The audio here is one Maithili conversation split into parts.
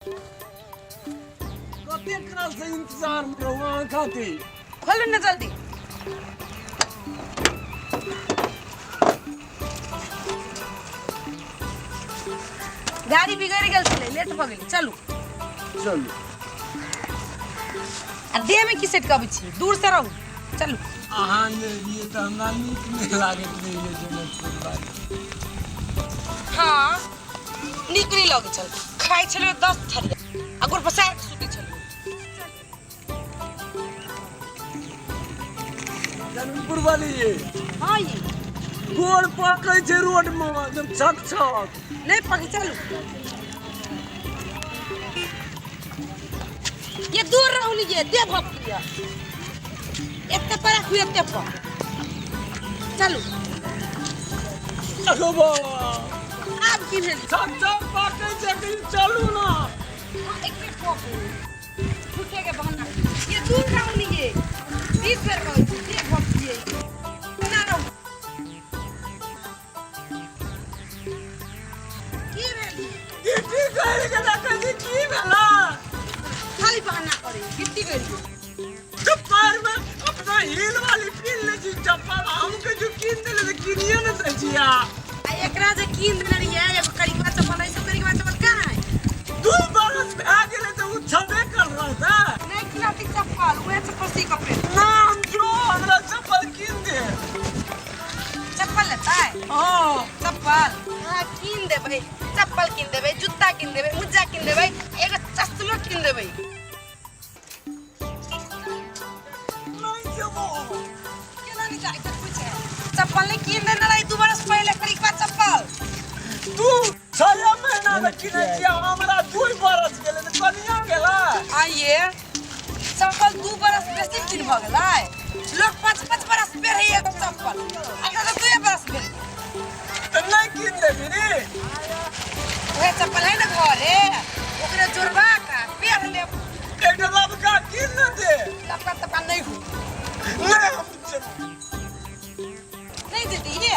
कते काल से इंतजार में रहू अहाँ खातिर। खोलू ने जल्दी। गाड़ी बिगड़ गेल छलै, लेट भऽ गेलै, चलू। चलू। आ देह में की सेट के अबै छी, दूर से रहू, चलू। अहाँ नहि रहियै तऽ हमरा नीक नहि लागैत रहैए जनकपुर बाली। हाँ, नीक नहि लगै छल। खाइ छलियै 10 थरिया आ गोड़ पसारि कऽ सुतै छलियै। जनकपुर वाली ये। हाँ ये। गोड़ पकै छै रोड में एकदम छक छक। नहीं पकै, चलू। ये दूर रहू नी, ये दे भप लिया। एते पर राखू, एते पर। चलू। अगो बाबा। आब की भेल? छक छक पकै छै, कहीं चलू ना। हाँ, एक मिनट पकू। झूठे के बहाना। ये दूर रहू नी, ये 20 बेर कहै छी, दे भप लिये। ना रहू। की भेल? गिट्टी गड़ि के देखै छी की भेला? खाली बहाना करे, गिट्टी गड़ि गेल। तो पैर में अपना हील वाली पीन ले छी चप्पल, हम के जो कीन देले तऽ कीनिए ने दै छी आ। आ एकरा जे कीन देने रहियै एगो करिकवा चप्पल, ऐसे करिकवा चप्पल कहाँ है? 2 बरस भए गेलै तऽ ओ छबे कर रहतै। नहीं किनाती चप्पल, उहे चप्पल सी कऽ पेन। ना हम जो हमरा चप्पल कीन दे। चप्पल लेतै? हाँ। चप्पल? हाँ, कीन देबै। चप्पल कीन देबै, जूता कीन देबै, मोजा कीन देबै, एगो चश्मा कीन देबै। नहीं जेबो। केना नहीं जाइ छै पूछे? चप्पल नहीं कीन देने रही 2 बरस पहिले करिकवा चप्पल। तू 6 महीना में किनै छियै, हमरा 2 बरस गेलै तऽ कनिया गेलै। आइए चप्पल 2 बरस बेसी दिन भऽ गेलै। लोक 5-5 बरस पेरहै एगो चप्पल, एकरा तऽ 2 बरस भेल। तऽ नहि कीन देबही रे? उहे चप्पल है ने घरे, ओकरे जोड़बा कऽ पेर लेब। एकटा लबका कीन ने दे। लबका तबका नहीं हो। नहीं हम जेबो। नहीं देती ये।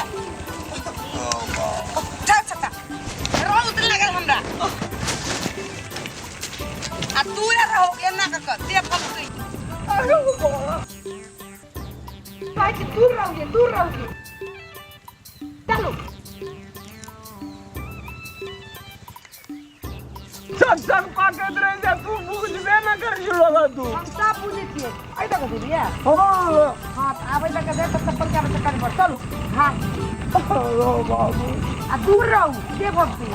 जा छता। रौद लागल हमरा। आ तू रे रहो के ना कक दे फसई। अरे बाबा। भाई जी दूर रहोगे, दूर रहोगे। चलो। छक छक पाकैत रहै छै, तू बुझबे न करै छी बाबा तू। हम सब बुझै छियै। एहि दऽ कऽ देलियै? हाँ। हाँ, तऽ आबै दऽ कऽ दे तऽ चप्पल के आवश्यकता नहि पड़त। चलू। हाँ। अरे बाबू। आ दूर रहू, दे भक्ति।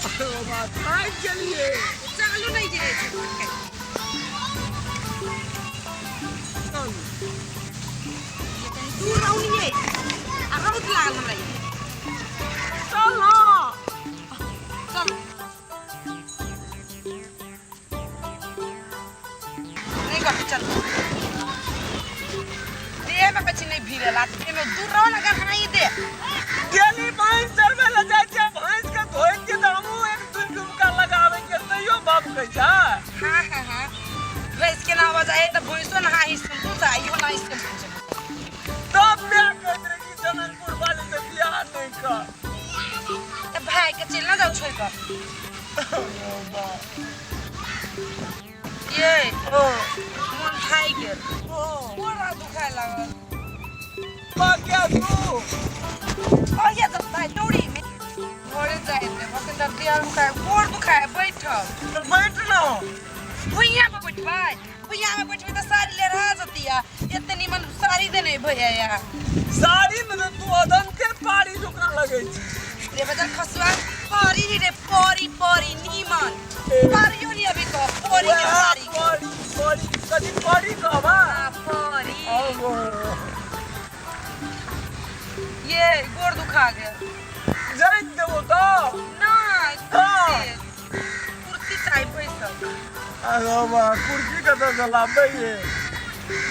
अरे बाबा, थाकि गेलियै। चालू नहि जे छै। चलू। दूर रहू नी ये। आ रौद लागल हमरा ये। चल ना। चल। नहीं करती, चल। देह में कछी नहीं भीड़ेला, देह में दूर रहो ना, अगर हाँ ही दे। डेली भैंस चरबै लए जाइ छियै, भैंस के धोइ के तऽ हमहूँ एक दू डुबका लगाबै छियै, तैयो बाप कहै छै। हाँ, हाँ, हाँ। भैंस के ना आवाज आए तऽ भैंसो नहा ही शैम्पू से, आइयो नहा ही शैम्पू से। तब माय कहैत रहै कि जनकपुर वाली से बियाह नहि कर। तऽ भाय के चलि ना जाउ छोड़ि कऽ। ये, ओ। मन थाकि गेल। ओ। पूरा दुखाय लागल। बा क्या तू? कहिया जतै दौड़ी में? घरे जाइ हेतै, भखन तऽ देह दुखाय, गोड़ दुखाय, बैठब। तऽ बैठ ना। भुइयाँ पर बैठबै? भुइयाँ में बैठबै तऽ साड़ी लहरा जतिया। एते निमन साड़ी देने भैया या। साड़ी में तऽ तू अदंते पारी जकाँ लगै छी। रे बजर खसुआ, परी रे परी परी निमन। परियो नहीं अभी कह, परी के वएह साड़ी। परी, परी, कथी परी कहबा? हाँ, परी। अबो। ये गोड़ दुखा गेल। जाइत देबो तऽ? नहीं, हाँ। कुर्सी। कुर्सी चाही पैसा। अरे बा, कुर्सी कतऽ से लाबबै ये?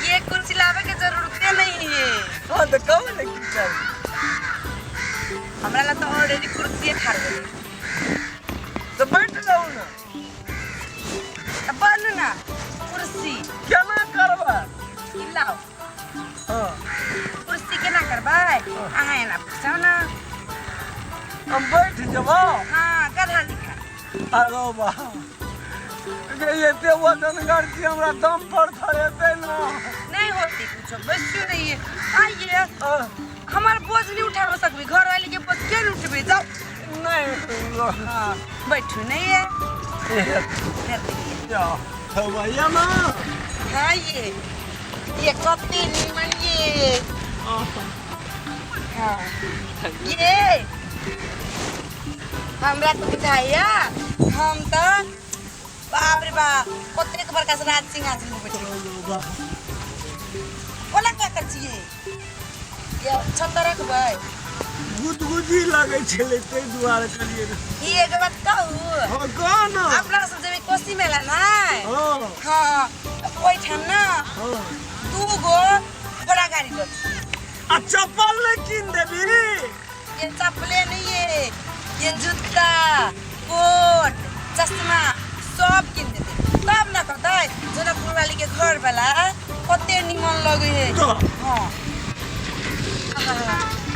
ये कुर्सी लाबे के जरूरते नहीं है। हाँ, तऽ कहू ने की चाही? हमरा ला तऽ ऑलरेडी कुर्सी ठाढ़ भेलै। तऽ बैठ जाउ ने। तऽ बनू ना कुर्सी। केना करबै? आरो बा गे, एते वजनगर छी, हमरा दम पर धरेतै ना। नहीं होती कुछो, बस नहीं है। आइए, हमार बोझ नहीं उठा सकबी, घर वाली के बोझ के नहीं उठबे, जाओ। नहीं। हाँ, बैठू नहीं है। जाओ भैया ना। हाँ, ये कते निमन ये। हाँ, ये हमरा तो बुझाइया, हम तो बाप रे बाप कतेक बड़का से राज सिंहासन में बैठे। ओला क्या कर छियै? ये छत रखबै। गुदगुदी लगै छलै, ताहि दुआरे कहलियै। ई एगो बात कहू? हँ, कह न। अपना सब जेबै कोसी मेला नै? हँ। हँ, ओहिठाम न दू गो घोड़ा गाड़ी लऽ। आ चप्पल नहि कीन देबी? ये चप्पले नहीं ये, ये जूता, कोट, चश्मा सब किन देते, तब न कहतै जनकपुर वाली के घर वाला कते निमन लगे है। तऽ हाँ,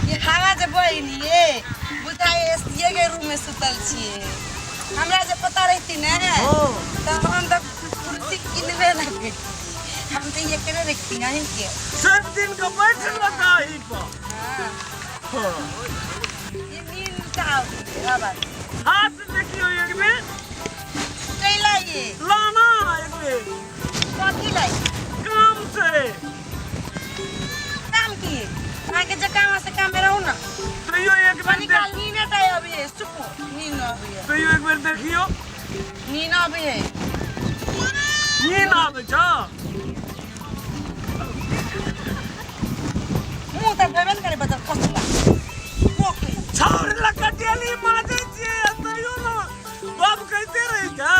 ये हवा जे बहनी ये बुझाइ एसीए के रूम में सुतल छियै। हमरा जे पता रहती ने तऽ हम तऽ कुर्सी किनबे ना करती, हम तऽ एकरे रखती अहीं के। सब दिन के बैठ लगा ही पर। हाँ। हाँ। ये नींद से आबै हवा। हाथ देखियौ एक बेर। कैला ये? लाना एक बेर। कथी लाई? काम से। काम की? अहाँके जे काम से काम में रहू ना। तैयो एक बेर। कनी काल नींद टा अबै है, चुप, नींद अबै है। तैयो एक बेर देखियौ। नींद अबै है। नींद आबै छौ? मुँह तऽ भेबे ने करे बदल कसला पोखरि। छाउर लऽ कऽ डेली माजै छियै आ तैयो ने बाप कहिते रहै छै।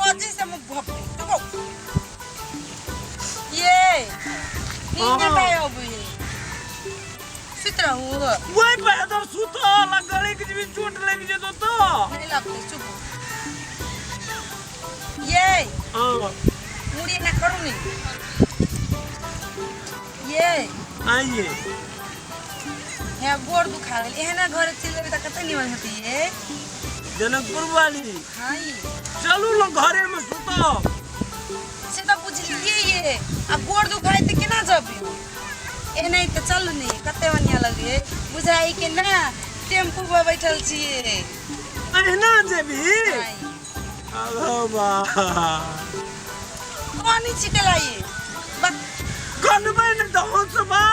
ओजी से मुँह भोपते, चुप। ये नींद टा अबै है, सुति रहू। ओहि पर एकदम सुतल आ गले के जेबी चोट लागि जेतौ तऽ। नहीं लगतै, चुप। ये मुड़ी एना करू ने ये। आइए। हे, गोड़ दुखा गेल। एहना घरे चलि जेबै तऽ कते निमन हेतै ये। जनकपुर वाली। हाँ ये। चलू ने, घरे में सुतब। से तऽ बुझलियै ये, आ गोड़ दुखाइ तऽ केना जेबै? एनाहि तऽ चलू ने, कते बढ़िआँ लगै बुझाइ के ना, टेम्पू पर बैठल छियै। अहिना जेबही? हाँ। अरे वाह। पानी छिकला ये बस। कनबै ने तऽ हँसबै।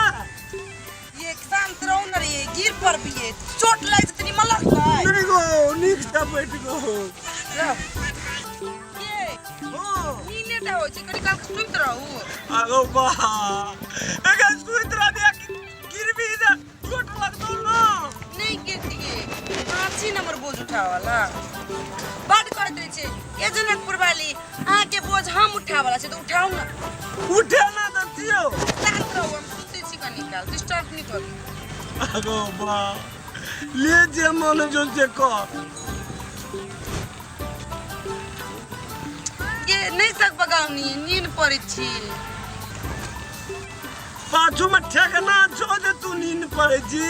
ये शांत रहू न रे, गिर पड़बियै, चोट लागि जेतै, निमन लगतै? नहि गो, नीक से बैठ गो। रहू ये। नीने टा होइ छै, कनी काल सुति रहू। अरे वाह, एकर सुति रहबी आ गिरबी तऽ चोट लगतौ ना। नहि गिरतियै, पाँची नंबर बोझ उठावला बड करैत रहै छै। ये जनकपुर वाली, अहाँके बोझ हम उठावला छै तऽ उठाउ न। उठे ना तऽ दियौ। शांत रहू, हम सुतै छी कनी काल, डिस्टर्ब नहि करू। अरे वाह, ले जे मन जो से कर। ये नहि सकबगाउनी, नींद पड़ै छी। पाछू में ठेकना छौ जे तू नींद पड़ै छी।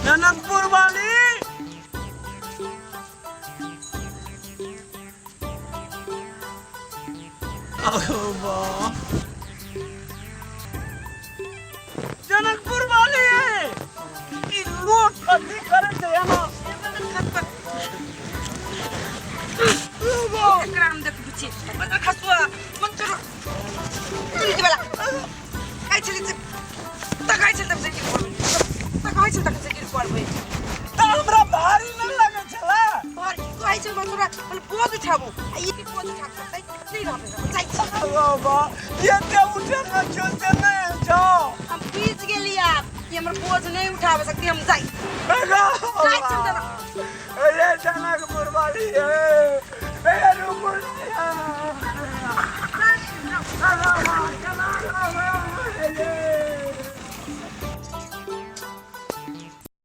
जनकपुर वाली। अरे वाह, जनकपुर वाली है ई, लोग कथी करै छै एना? एकरा हम देखबै छी, बदर खसुआ मंचर तुलकी वाला। कहै छली जे तऽ कहै छली तब से गिर पड़बै, तऽ कहै छली तब से गिर पड़बै। तऽ हमरा भारी नहि लगै छलै। और कहै छै मंचुरा बोले बोझ उठाबू, आ ई बोझ उठा सकतै नहि, रहबै हम, जाइ छी। अरे वाह, एते उठे न छौ से नहि छौ। हम पीच गेली आब, ई हमर बोझ नहीं उठाबे सकती, हम जाइ। जाइ छी हम। अरे जनकपुर वाली, ए ए रुकू।